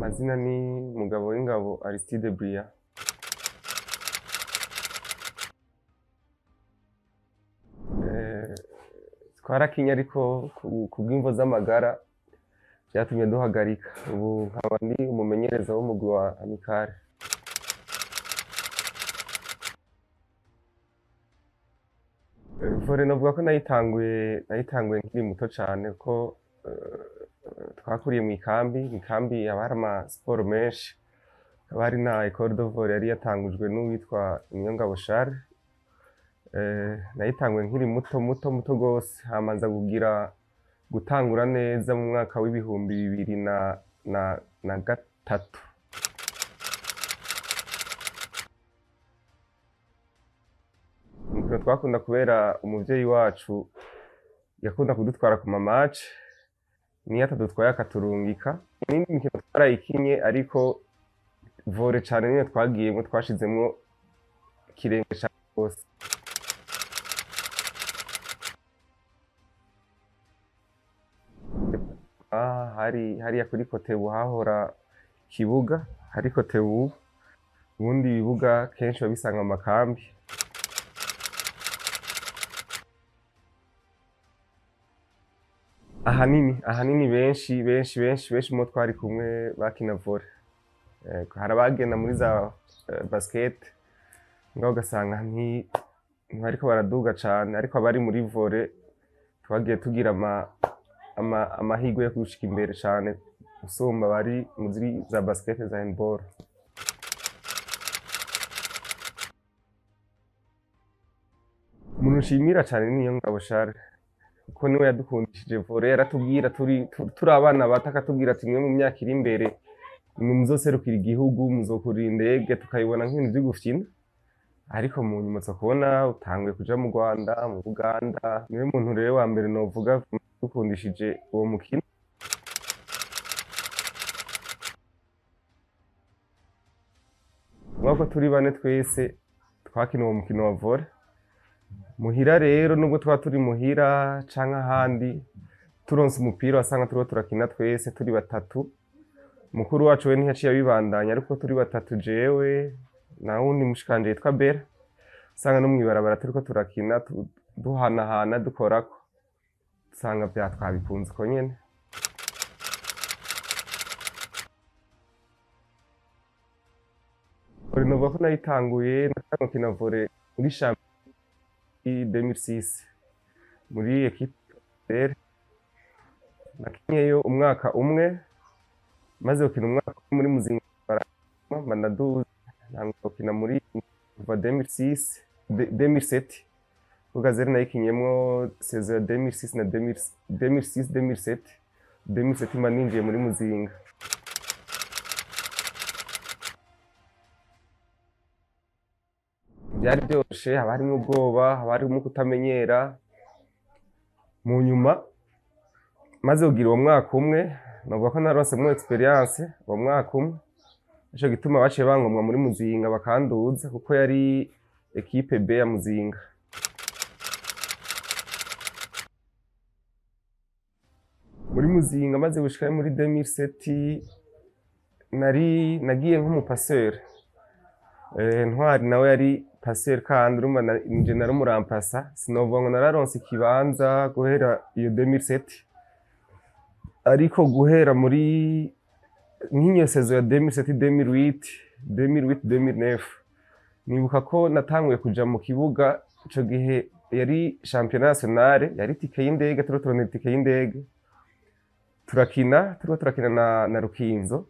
Amazina ni Mugabowingabo Aristide Brian. Twarakinye ariko kubw'imvo z'amagara vyatumye duhagarika. Ubu nkaba ndi umumenyereza w'umugwi wa Amicale. Volley novuga ko nayitanguye nkiri muto cane kuko twakuriye mw'ikambi, mw'ikambi haba hari ama siporo menshi, hakaba hari na école de volley yari yatangujwe n'uwitwa Niyongabo Charles. Nayitanguye nkiri muto muto muto gose, hama nza kugira gutangura neza mu mwaka w'2003. Umukino twakunda kubera umuvyeyi wacu yakunda kudutwara ku ma match, niyo atadutwaye akaturungika. Iyindi mikino twarayikinye ariko volley cane niyo twagiyemwo, twashizemwo ikirenge cane gose. Hari hariya kuri Kotebu hahora ikibuga, hari Kotebu, ubundi ibibuga kenshi wabisanga mu makambi. Ahanini benshi benshi benshi benshi mubo twari kumwe bakina volley. Hari abagenda muri za basket, mugabo ugasanga ntibariko baraduga cane, ariko abari muri volley twagiye tugira amahirwe yo gushika imbere cane gusumba abari muri za basket, za handball. Umuntu nshimira cane ni Niyongabo Charles, kuko niwe yadukundishije volley, yaratubwira turi abana bato, akatubwira ati mwe mu myaka iri imbere nimwe muzoserukira igihugu, muzokurira indege, tukayibona nk'ibintu vy'ugufyina, ariko mu nyuma uza kubona utanguye kuja mu Rwanda, mu Buganda. Niwe muntu rero wa mbere novuga yadukundishije uwo mukino. Kubera ko turi bane twese twakina uwo mukino wa volley. Muhira rero, nubwo twaba turi muhira canke ahandi, turonse umupira wasanga turiko turakina twese turi batatu. Mukuru wacu we ntiyaciye abibandanya, ariko turi batatu, jewe na wundi mushikanje yitwa Bera, usanga no mw'ibarabara turiko turakina, duhanahana, dukorako, usanga vya twabikunze uko nyene. Volley novuga ko nayitanguye, natanguye gukina volley muri championnat 2006 muri équipe. Nakinyeyo umwaka umwe, maze gukina umwaka umwe muri Muzinga mba ndaduze, ntangura gukina muri kuva 2006, 2007, kuko Gazelle nayikinyemwo saison ya 2006 na 2006, 2007. 2007 mba ninjiye muri Muzinga. Vyari vyoroshe, haba harimwo ubwoba, haba harimwo kutamenyera. Mu nyuma maze kugira uwo mwaka umwe, novuga ko naronsemwo experience uwo mwaka umwe, nico gituma baciye bangomwa muri Muzinga bakanduza, kuko yari équipe B ya Muzinga. Muri Muzinga maze gushikayo muri 2007, nari nagiye nk'umu passeur. Ntwari nawe yari passeur, kandi urumva nije nari umu remplaçant. Sinovuga ngo nararonse ikibanza guhera iyo 2007, ariko guhera muri nk'iyo saison ya 2007, 2008, 2008, 2009, nibuka ko natanguye kuja mu kibuga. Ico gihe yari championnat national, yari tike y'indege, turiko turondera itike y'indege, turakina, turiko turakina na Rukinzo.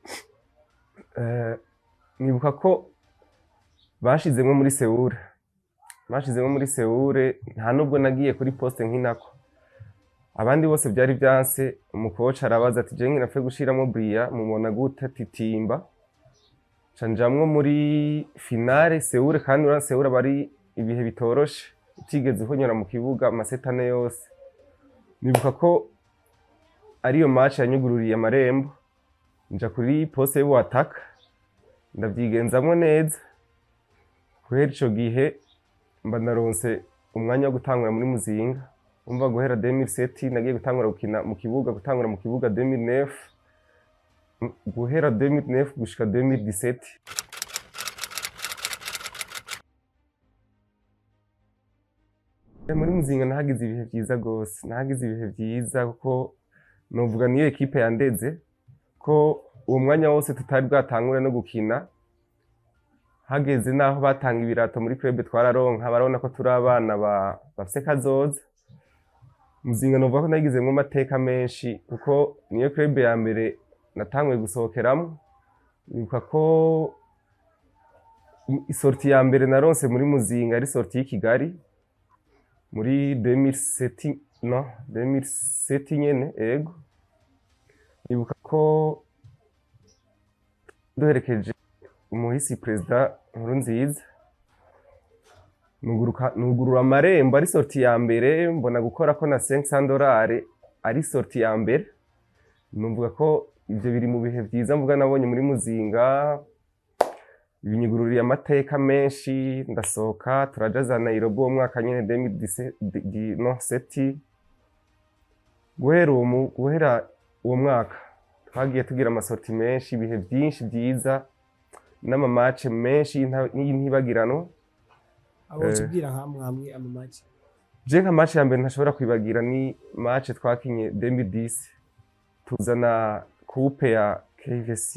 Nibuka ko bashizemwo muri Seoul, bashizemwo muri Seoul, nta nubwo nagiye kuri poste nkinako, abandi bose vyari vyanse. Umu coach arabaza ati: "Je napfe gushiramwo Bria, mubona gute?" Ati: "Timba." Ca njamwo muri finale Seoul, kandi urabona Seoul aba ari ibihe bitoroshe, utigeze uhonyora mu kibuga amaseta ane yose. Nibuka ko ariyo match yanyugururiye amarembo, nja kuri poste y'uwataka, ndavyigenzamwo neza. Guhera ico gihe mba ndaronse umwanya wo gutangura muri Muzinga. Umva, guhera 2007 nagiye gutangura gukina mu kibuga, gutangura mu kibuga 2009. Guhera 2009 gushika 2017. Muri Muzinga nahagize ibihe vyiza gose, nahagize ibihe vyiza kuko novuga niyo ekipe yandeze, ko uwo mwanya wose tutari bwatangure no gukina, hageze naho batanga ibirato muri club twararonka, barabona ko turi abana bafise kazoza. Muzinga novuga ko nayigizemwo amateka menshi kuko niyo club ya mbere natanguye gusohokeramwo. Nibuka ko isortie ya mbere naronse muri Muzinga ari sortie y'i Kigali muri 2007, no 2007 nyene, ego. Nibuka ko duherekeje umuhisi perezida Nkurunziza, nugurura amarembo ari sortie ya mbere, mbona gukora ko na 500 dollars ari sortie ya mbere. Numvuga ko ivyo biri mu bihe vyiza mvuga nabonye muri Muzinga, binyugururiye amateka menshi. Ndasohoka turaja za Nairobi uwo mwaka nyene 2017, no 7. Guhera uwo mwaka twagiye tugira amasorties menshi, ibihe vyinshi vyiza n'amamatch menshi y'intibagiranwa. Abo tubwira nka amwe amamatch. Je nka match ya mbere ntashobora kwibagira ni match twakinye 2010, tuzana coupe ya KVC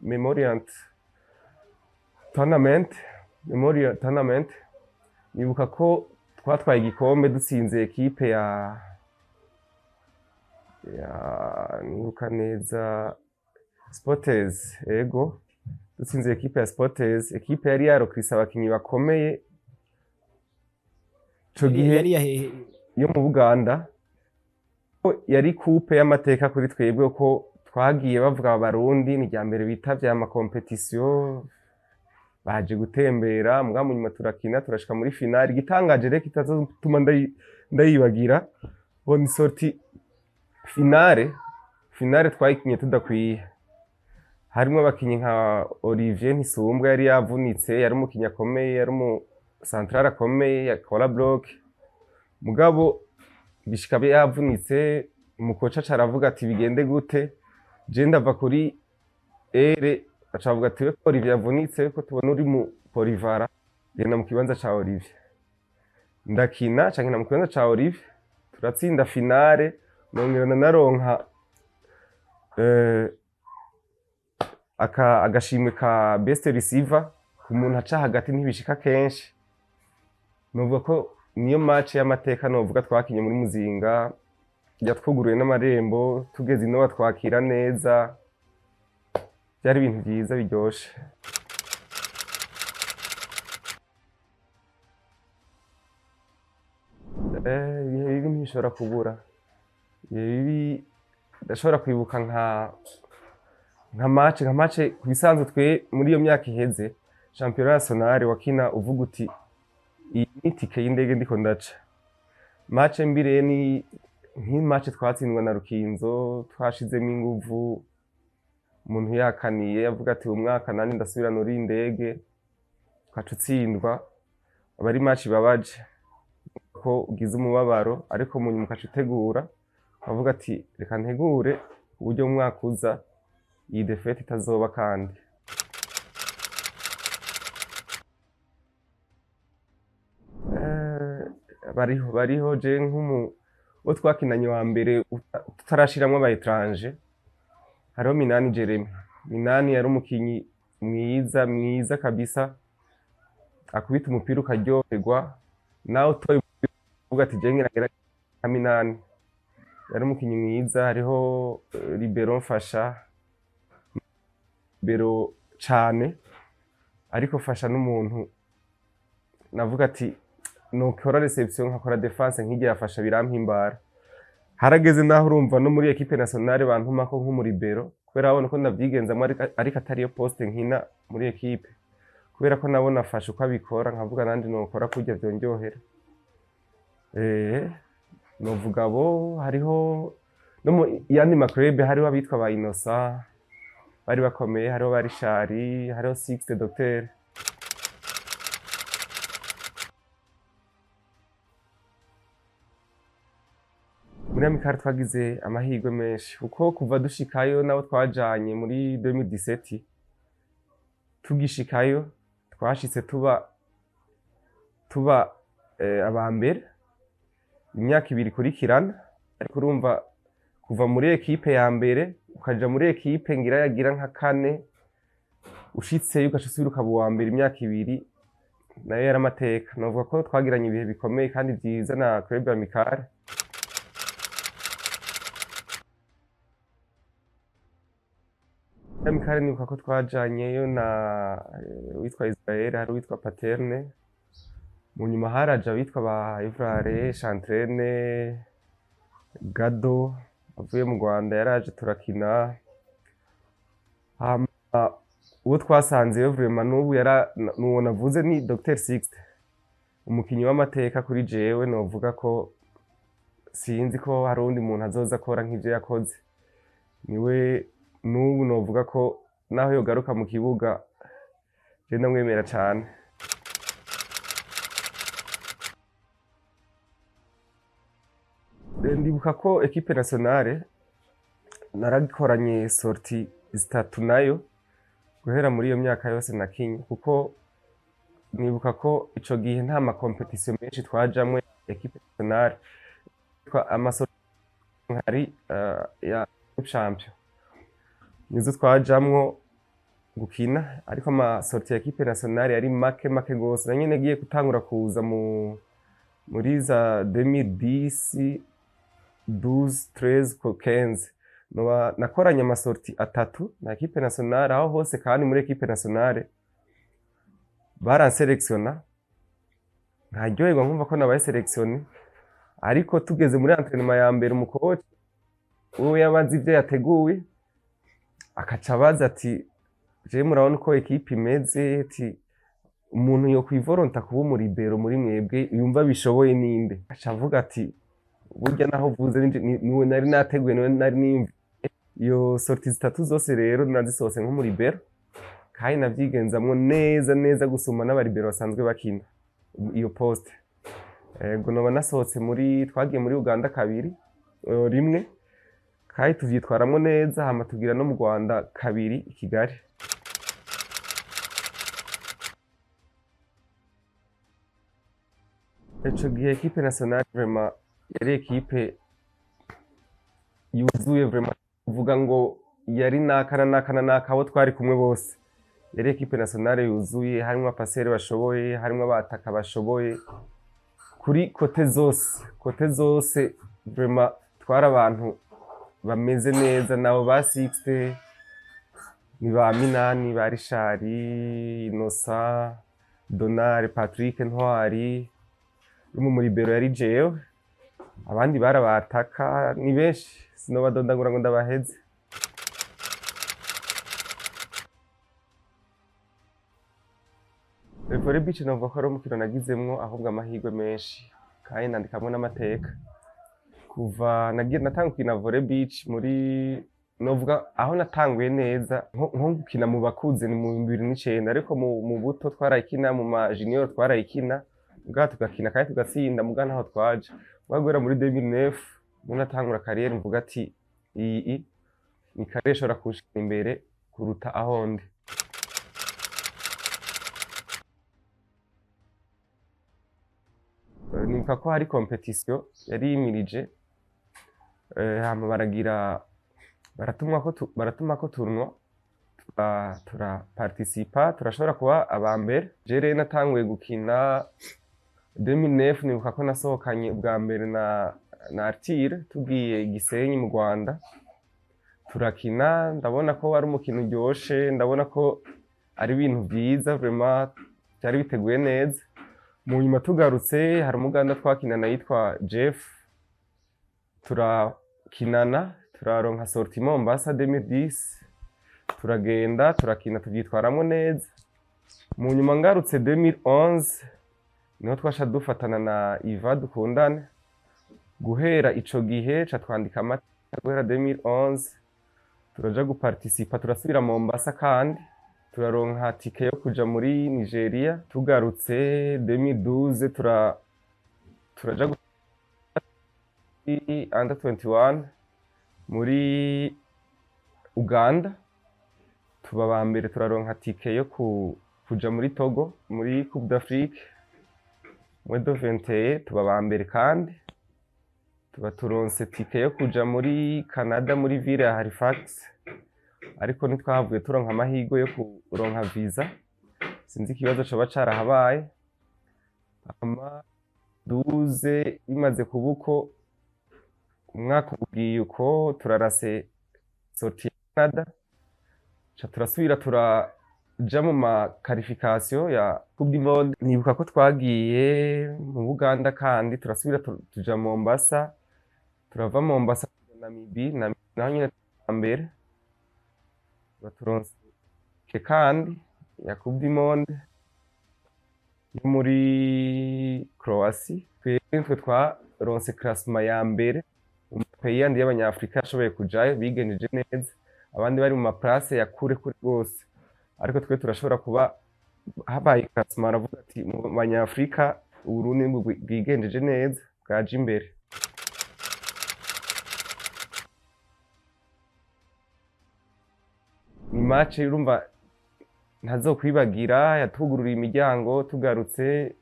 Memorial Tournament, Memorial Tournament. Nibuka ko twatwaye igikombe dutsinze ekipe ya nibuka neza Sporters, ego, dutsinze ekipe ya Sporters, ekipe yari yarokrisa abakinyi bakomeye ico gihe. Yari yahehe? Yo mu Buganda. Yari coupe y'amateka kuri twebwe ko twagiye bavuga abarundi ni irya mbere bitavye ama compétition, baje gutembera, mugabo mu nyuma turakina turashika muri finale. Igitangaje rero kitazotuma ndayibagira bo ni sortie finale. Finale twayikinye tudakwiye, harimwo abakinyi nka Olivier Ntisumbwa yari yavunitse, yari umukinyi akomeye, yari umu central akomeye yakora bloc, mugabo bishika yavunitse. Umukoca aca aravuga ati bigende gute? Je ndava kuri aile, aca avuga ati we ko Olivier yavunitse, ko tubona uri mu polyvalent, genda mu kibanza ca Olivier. Ndakina, ca nkina mu kibanza ca Olivier, turatsinda finale, nongera ndanaronka agashimwe ka best receiver ku muntu aca hagati, ntibishika kenshi. Novuga ko niyo match y'amateka novuga twakinye muri Muzinga, yatwuguruye n'amarembo, tugeze ino batwakira neza, byari ibintu vyiza biryoshe. Ibihe bibi ntibishobora kubura. Ibihe bibi ndashobora kwibuka nka match ku bisanzwe twe muri iyo myaka iheze championnat national wakina uvuga uti iyi ni tike y'indege ndiko ndaca. Match mbi rero ni nk'imatch twatsindwa na Rukinzo, twashizemo inguvu, umuntu yakaniye avuga ati uyu mwaka nanje ndasubira nuri indege, ukaca utsindwa, aba ari match ibabaje ko ugize umubabaro, ariko mu nyuma ukaca utegura ukavuga ati reka ntegure uburyo mu mwaka uza iyi défaite itazoba kandi. Bariho je nk'umu wo twakinanye wa mbere tutarashiramwo aba étranger, hariho Minani Jeremy. Minani yari umukinyi mwiza mwiza kabisa, akubita umupira ukaryoherwa, nawe utoye uvuga ati je ngira nka Minani, yari umukinyi mwiza. Hariho libero Mfasha, libero cane, ariko Fasha n'umuntu navuga ati nokora réception nkakora défense nk'irya yafasha birampimbara. Harageze naho urumva no muri équipe nationale bantumako nk'umulibero kubera babona ko ndavyigenzamwo, ariko atariyo poste nkina muri équipe, kubera ko nabona afasha uko abikora nkavuga nanje nokora kurya vyondyohera. Novuga abo. Hariho no mu yandi maclub hariho abitwa ba Innocent bari bakomeye, hariho ba Richard, hariho Sixte Docteur. Muri Muri Amicale twagize amahirwe menshi, kuko kuva dushikayo nabo twajanye muri 2017, tugishikayo twashitse tuba aba mbere imyaka 2 ikurikirana. Ariko urumva, kuva muri équipe ya mbere ukaja muri équipe ngira yagira nka kane, ushitseyo ugaca usubira ukaba uwa mbere imyaka 2, nayo yari amateka. Novuga ko twagiranye ibihe bikomeye kandi vyiza na Club Amicale. Amicale nibuka ko twajanyeyo na uwitwa Israel, hari uwitwa Paterne, mu nyuma haraje abitwa ba Evrare, Chantrene, Gado avuye mu Rwanda yaraje turakina. Hama uwo twasanzeyo vraiment n'ubu yara nuwo navuze ni Dr Sixte, umukinyi w'amateka kuri jewe. Novuga ko sinzi ko hari uwundi muntu azoza akora nk'ivyo yakoze. Niwe n'ubu novuga ko naho yogaruka mu kibuga je ndamwemera cane. Ndibuka ko équipe nationale naragikoranye sorties zitatu nayo guhera muri iyo myaka yose nakinye, kuko nibuka ko ico gihe nta ma compétitions menshi twajamwo équipe nationale, ama sorties hari ya champion nizo twajamwo gukina, ariko ama sorties ya équipe nationale yari make make gose. Na nyene giye gutangura kuza muri za 2010, 12, 13, 15, noba nakoranye ama sorties atatu na équipe nationale. Aho hose kandi muri équipe nationale baranselectiona, nkaryoherwa nkumva ko nabaye sélectionné, ariko tugeze muri entraînement ya mbere, umu coach wewe yabazi ivyo yateguye, akaca abaza ati: "Jewe murabona uko équipe imeze, ati umuntu yokwivoronta kuba umu libéro muri mwebwe yumva bishoboye ninde?" Aca avuga ati: "Burya naho uvuze niwe nari nateguye, niwe nari niyumviye." Iyo sorties zitatu zose rero nazisohotse nk'umu libéro, kandi navyigenzamwo neza neza gusumba n'aba libéro basanzwe bakina iyo poste. Ego, noba nasohotse muri, twagiye muri Uganda kabiri, rimwe, kandi tuvyitwaramwo neza. Hama tugira no mu Rwanda kabiri i Kigali. Ico gihe équipe nationale vraiment yari équipe yuzuye, vraiment kuvuga ngo yari naka na naka na naka, abo twari kumwe bose yari équipe nationale yuzuye, harimwo aba passeurs bashoboye, harimwo abataka bashoboye kuri côté zose, côté zose. Vraiment twari abantu bameze neza, nabo ba Sixte, ni ba Minani, ba Richard, Innocent, Donald, Patrick Ntwari, mu libéro yari jewe, abandi barabataka ni benshi, sinobadondagura ngo ndabaheze. Volley beach novuga ko ari umukino nagizemwo ahubwo amahirwe menshi, kandi nandikamwo n'amateka. Kuva nagiye natanguye gukina volley beach muri, novuga aho natanguye neza nko gukina mu bakuze ni mu 2009, ariko mu buto twarayikina, mu ma junior twarayikina, muga tugakina kandi tugatsinda, muga ntaho twaja. Muga guhera muri 2009 niho natangura carrière, mvuga ati iyi ni carrière ishobora kunshikana imbere kuruta aho ndi. Nibuka ko hari compétition yari yimirije, hama baragira baratumako tournoi, turaparticipa, turashobora kuba aba mbere. Je rero natanguye gukina 2009, nibuka ko nasohokanye ubwa mbere na Arthur, tugiye i Gisenyi mu Rwanda, turakina, ndabona ko ari umukino uryoshe, ndabona ko ari ibintu vyiza, vraiment vyari biteguye neza. Mu nyuma tugarutse, hari umuganda twakinana yitwa Jeff, turakinana, turaronka sortie Mombasa 2010, turagenda turakina, tuvyitwaramwo neza. Mu nyuma ngarutse 2011, niho twasha dufatana na Iva Dukundane. Guhera ico gihe ca twandika amateka. Guhera 2011 turaja guparticipa, turasubira Mombasa kandi turaronka tike yo kuja muri Nigeria. Tugarutse 2012 turaja under 21 muri Uganda, tuba ba mbere, turaronka tike yo kuja muri Togo muri Coupe d'Afrique moins de 21, tuba ba mbere, kandi tuba turonse tike yo kuja muri Canada muri ville ya Halifax, ariko ntitwahavuye turonka amahirwe yo kuronka visa, sinzi ikibazo coba carahabaye. Ama 12 bimaze kuba uko, umwaka ugiye uko, turarase sortie ya Canada, ca turasubira turaja mu ma qualification ya Coupe du Monde. Nibuka ko twagiye mu Buganda, kandi turasubira tuja Mombasa, turava Mombasa tuja Namibie, naho nyene mbere tuba turonse tike kandi ya Coupe du Monde yo muri Croatie. Twebwe nitwe twaronse classement ya mbere mu pays yandi y'abanyafrika yashoboye kujayo bigenjeje neza, abandi bari mu ma place ya kure kure gose, ariko twe turashobora kuba habaye classement, baravuga ati mu banyafrika Uburundi nibwo bwigenjeje neza, bwaje imbere. Ni match urumva ntazokwibagira, yatwugururiye imiryango. Tugarutse,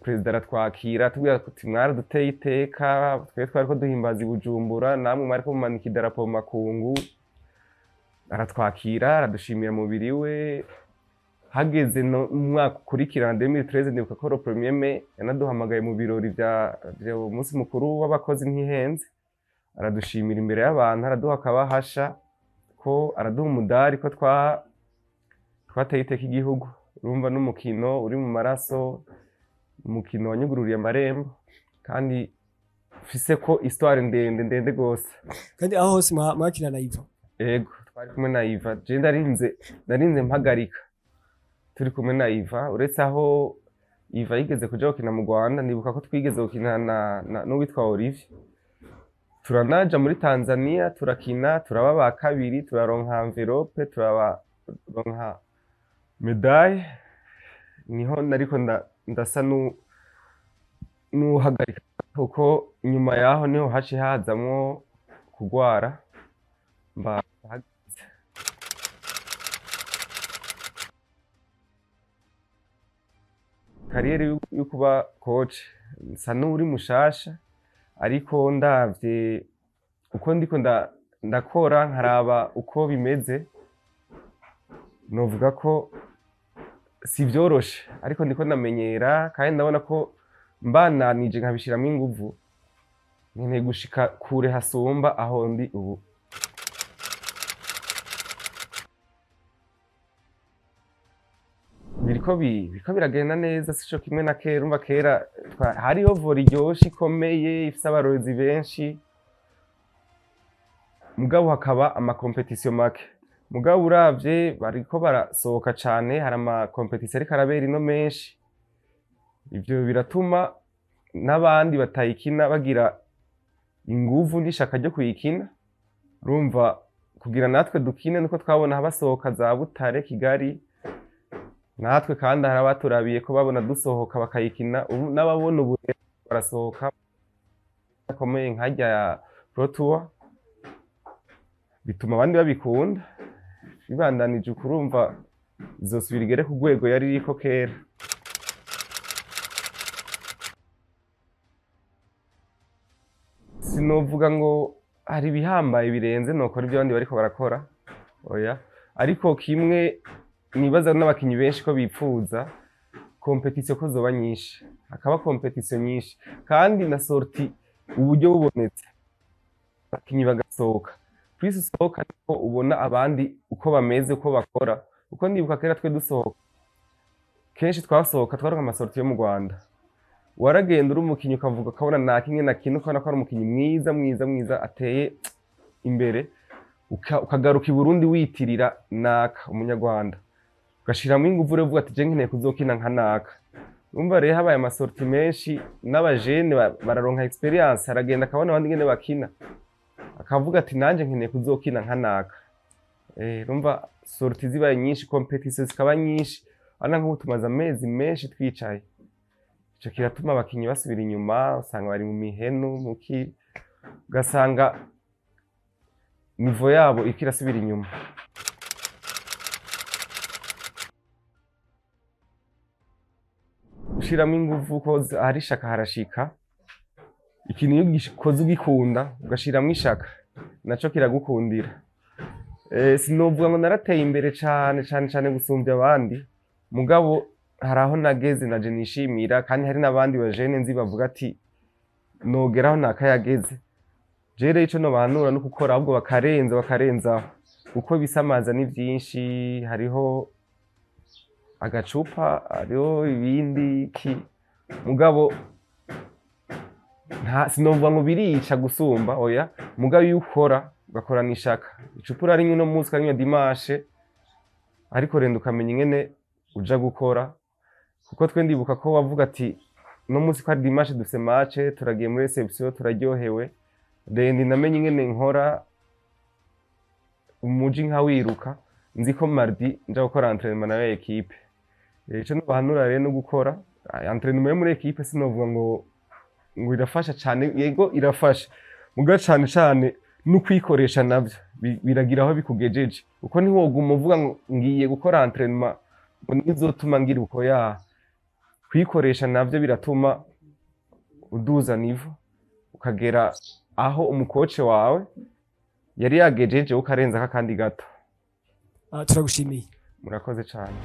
perezida aratwakira, atubwira ati mwaraduteye iteka, twe twariko duhimbaza i Bujumbura, namwe mwariko mumanika idarapo mu makungu. Aratwakira, aradushimira mubiri we. Hageze no mu mwaka ukurikirana 2013, ndibuka ko le premier mai yanaduhamagaye mu birori vya umunsi mukuru w'abakozi ntihenze, aradushimira imbere y'abantu, araduha akabahasha, ko araduha umudari ko twateye iteka igihugu. Urumva n'umukino uri mu maraso, umukino wanyugururiye amarembo kandi ufise ko histoire ndende ndende gose. Kandi aho hose mwakina na Ivan? Ego, twari kumwe na Iva. Je ndarinze mpagarika turi kumwe na Iva, uretse aho Iva yigeze kuja gukina mu Rwanda. Ndibuka ko twigeze gukina na n'uwitwa Olivier, turanaja muri Tanzania turakina, turaba ba kabiri, turaronka enveloppe, turabaronka médaille. Niho nariko ndasa n'uhagarika, kuko nyuma yaho niho haciye hazamwo kugwara, mba ndahagaritse. Carrière yo kuba coach nsa n'uri mushasha, ariko ndavye uko ndiko ndakora, nkaraba uko bimeze, novuga ko si vyoroshe, ariko ndiko ndamenyera, kandi ndabona ko mbananije nkabishiramwo inguvu, nkeneye gushika kure hasumba aho ndi ubu. Biriko biragenda neza, sico kimwe na kera. Urumva kera hariho volley iryoshe ikomeye ifise abarorezi benshi, mugabo hakaba ama compétition make. Mugabo uravye bariko barasohoka cane, hari ama compétition ariko arabera ino menshi, ivyo biratuma n'abandi batayikina bagira inguvu n'ishaka ryo kuyikina. Urumva kugira natwe dukine nuko twabona basohoka za Butare, Kigali, natwe kandi hari abaturabiye ko babona dusohoka bakayikina. Ubu n'ababona ubu rero barasohoka bakomeye nkarya ya Pro Tour, bituma abandi babikunda. Bibandanije ukurumva izosubira igere ku rwego yari iriko kera. Sinovuga ngo hari ibihambaye birenze nokora ibyo abandi bariko barakora, oya, ariko kimwe nibaza n'abakinyi benshi ko bipfuza compétition, ko zoba nyinshi, hakaba compétition nyinshi, kandi na sortie uburyo bubonetse abakinyi bagasohoka. Plus usohoka niko ubona abandi uko bameze, uko bakora. Uko ndibuka kera twe dusohoka, kenshi twasohoka twaronka ama sortie yo mu Rwanda. Waragenda uri umukinyi ukavuga ukabona nta kimwe na kimwe, ukabona ko ari umukinyi mwiza mwiza mwiza ateye imbere, ukagaruka i Burundi witirira naka umunyarwanda, ugashiramwo inguvu rero uvuga ati je nkeneye kuzokina nka naka. Urumva rero habaye ama sortie menshi n'abajene bararonka expérience, aragenda akabona abandi ingene bakina, akavuga ati nanje nkeneye kuzokina nka naka. Urumva sortie zibaye nyinshi, compétition zikaba nyinshi, urabona nk'ubu tumaze amezi menshi twicaye. Ico kiratuma abakinyi basubira inyuma, usanga bari mu mihenu muki, ugasanga niveau yabo iriko irasubira inyuma. Ushiramwo inguvu ko hari ishaka harashika. Ikintu iyo ugikoze ugikunda, ugashiramwo ishaka, naco kiragukundira. Sinovuga ngo narateye imbere cane cane cane gusumvya abandi, mugabo hari aho nageze naje nishimira, kandi hari n'abandi bajene nzi bavuga ati nogera aho naka yageze. Je rero ico nobahanura no gukora, ahubwo bakarenza bakarenzaho, kuko ibisamaza ni vyinshi, hariho agacupa, hariho ibindi ki, mugabo nta sinovuga ngo birica gusumba, oya. Mugabo iyo ukora ugakorana ishaka, icupa urarinywa uno munsi, ukarinywa dimanche, ariko renda ukamenya ingene uja gukora. Kuko twe ndibuka ko wavuga ati uno munsi ko ari dimanche dufise match, turagiye muri réception, turaryohewe, renda namenye ingene nkora umuji nkawiruka, nzi ko mardi nja gukora entraînement nayo équipe. Ico nobahanura rero no gukora entraînement yo muri équipe. Sinovuga ngo irafasha cane, yego irafasha, muga cane cane no kwikoresha navyo biragira aho bikugejeje, kuko ntiwoguma uvuga ngo ngiye gukora entraînement ngo nizotuma ngira uko ya kwikoresha, navyo biratuma uduza niveau, ukagera aho umukoce wawe yari yagejeje, ukarenzako akandi gato. Ah, turagushimiye. Murakoze cane.